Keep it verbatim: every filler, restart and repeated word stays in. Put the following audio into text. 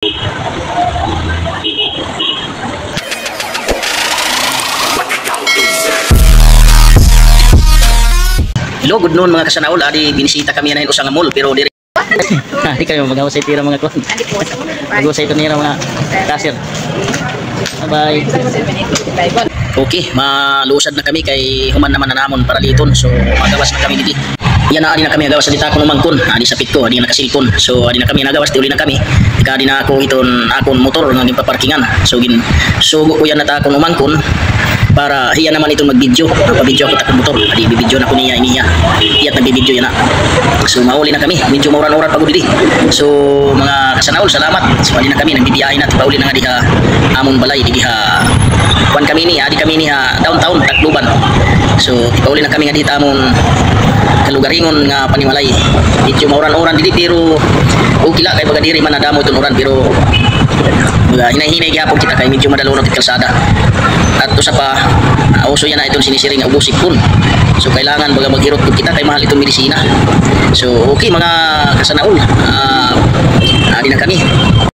Hello, good noon, mga kasanaol. Adi, binisita kami yana hin usa nga mall, pero diri. Ah, di kami maghusay tira mga kuan. Maghusay ito nira mga cashier. Bye-bye. Okay, malusad na kami kay human naman an amon paraliton. So, magawas na kami didi. Yana, adi na kami nagawas, adi it akon umangkon. Adi sapit ko, adi nakasilpon. So, adi na kami nagawas, tiuli na kami. Ika, adi na ako hiton akon motor nga ginpaparkingan. So, ginsugo ko yana it akon umangkon para hiya naman iton mag-video. Nagpa-video ako it akon motor. Adi, bibidyohan ako niya, ini hiya. Hiya it nagbibidyo yana. So, mauli na kami. Medyo mauran-uran pa gud didi. So, mga kasanaol, salamat. So, adi na kami, nagbibiyahe na, tipauli na ngadi ha amon balay, didi ha, kuan kami ini, adi kami ini ha downtown, Tacloban. So, tipauli na kami ngadi ha amon kalugaringon nga panimalay. Medyo mauran-uran didi, pero okay la, kay baga diri man nadamo iton uran, pero baga hinay-hinay gihapon kita kay medyo madalunot it kalsada. At usa pa, ah, uso yana iton sinisiring nga ubo sipon. So, kailangan baga maghirot gud kita kay mahal iton medisina. So, okay, mga kasanaol, ah, adi na kami.